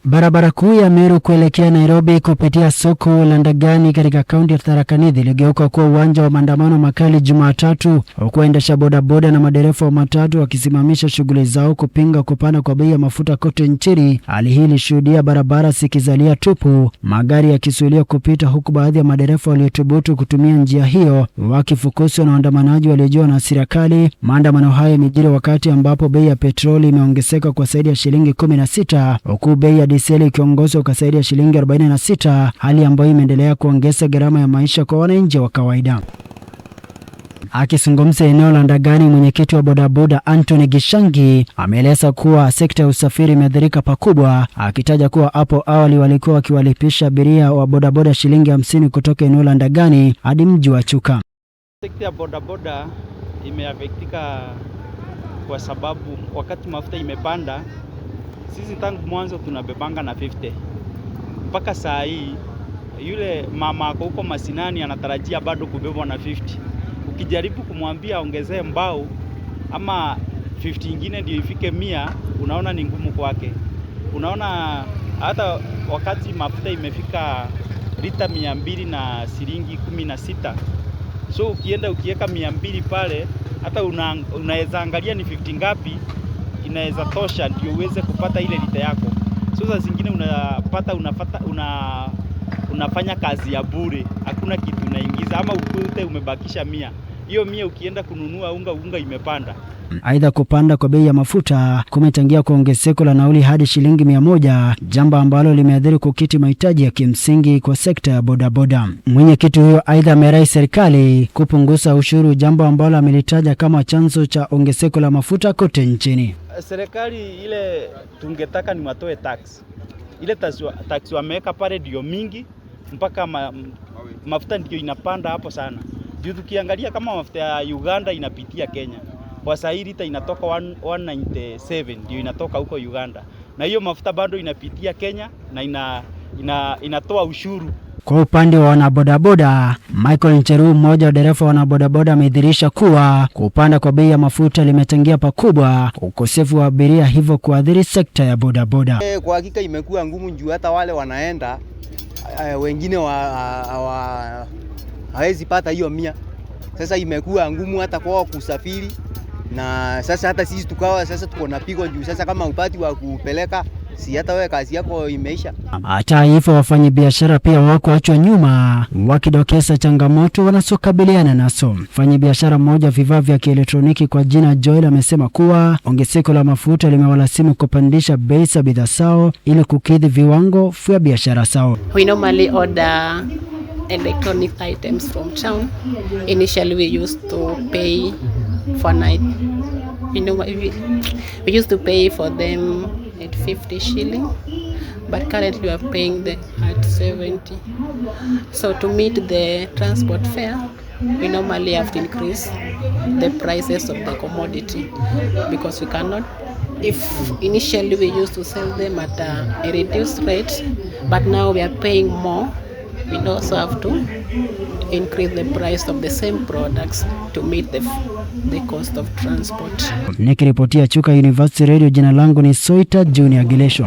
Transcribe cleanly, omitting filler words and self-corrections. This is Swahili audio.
Barabara kuu ya Meru kuelekea Nairobi kupitia soko la Ndagani katika kaunti ya Tharaka Nithi iligeuka kuwa uwanja wa maandamano makali Jumatatu, huku waendesha bodaboda na madereva wa matatu wakisimamisha shughuli zao kupinga kupanda kwa bei ya mafuta kote nchini. Hali hii ilishuhudia barabara zikizalia tupu, magari yakizuiliwa kupita, huku baadhi ya madereva waliothubutu kutumia njia hiyo wakifukuzwa na waandamanaji waliojiwa na hasira kali. Maandamano hayo yamejiri wakati ambapo bei ya petroli imeongezeka kwa zaidi ya shilingi 16 huku bei ya diseli ikiongezwa kwa zaidi ya shilingi 46, hali ambayo imeendelea kuongeza gharama ya maisha kwa wananchi wa kawaida. Akizungumza eneo la Ndagani, mwenyekiti wa bodaboda Anthony Gishangi ameeleza kuwa sekta ya usafiri imeathirika pakubwa, akitaja kuwa hapo awali walikuwa wakiwalipisha abiria wa bodaboda shilingi 50 kutoka eneo la Ndagani hadi mji wa Chuka. Sekta ya bodaboda imeaffectika kwa sababu wakati mafuta imepanda, sisi tangu mwanzo tunabebanga na 50 mpaka saa hii, yule mama ako huko masinani anatarajia bado kubebwa na 50. Ukijaribu kumwambia ongezee mbao ama 50 ingine ndio ifike 100, unaona ni ngumu kwake. Unaona hata wakati mafuta imefika lita 200 na shilingi 16, so ukienda ukiweka 200 pale, hata unaweza angalia ni 50 ngapi inaweza tosha ndio uweze kupata ile lita yako. So saa zingine unapata unafanya kazi ya bure, hakuna kitu unaingiza, ama ukute umebakisha 100. Hiyo 100 ukienda kununua unga, unga imepanda. Aidha, kupanda kwa bei ya mafuta kumechangia kwa ongezeko la nauli hadi shilingi 100, jambo ambalo limeathiri kukidhi mahitaji ya kimsingi kwa sekta ya bodaboda. Mwenyekiti huyo aidha amerai serikali kupunguza ushuru, jambo ambalo amelitaja kama chanzo cha ongezeko la mafuta kote nchini. Serikali ile tungetaka ni watoe tax. Ile tax wameweka pale ndio mingi mpaka mafuta ndio inapanda hapo sana. Juu tukiangalia kama mafuta ya Uganda inapitia Kenya, kwa saa hii lita inatoka 197 ndio inatoka huko Uganda, na hiyo mafuta bado inapitia Kenya na inatoa ushuru. Kwa upande wa wanabodaboda, Michael Ncheru, mmoja wa dereva wanabodaboda, amedhihirisha kuwa kupanda kwa bei ya mafuta limechangia pakubwa ukosefu wa abiria, hivyo kuathiri sekta ya bodaboda. Kwa hakika imekuwa ngumu juu hata wale wanaenda wengine hawezi pata hiyo 100. Sasa imekuwa ngumu hata kwao kusafiri, na sasa hata sisi tukawa sasa tuko na pigo juu sasa kama upati wa kupeleka, si hata wewe kazi yako imeisha. Hata hivyo, wafanyabiashara pia hawakuachwa nyuma, wakidokeza changamoto wanazokabiliana nazo. Mfanyabiashara mmoja vifaa vya kielektroniki kwa jina Joel amesema kuwa ongezeko la mafuta limewalazimu kupandisha bei za bidhaa zao ili kukidhi viwango vya biashara zao. We normally order electronic items from town. Initially we used to pay for night. We used to pay for them at 50 shilling, but currently we are paying them at 70. So to meet the transport fare, we normally have to increase the prices of the commodity because we cannot. If initially we used to sell them at a reduced rate, but now we are paying more, we also have to increase the price of the same products to meet the cost of transport. Nikiripotia Chuka University Radio, jina langu ni Soita Junior Gilesho.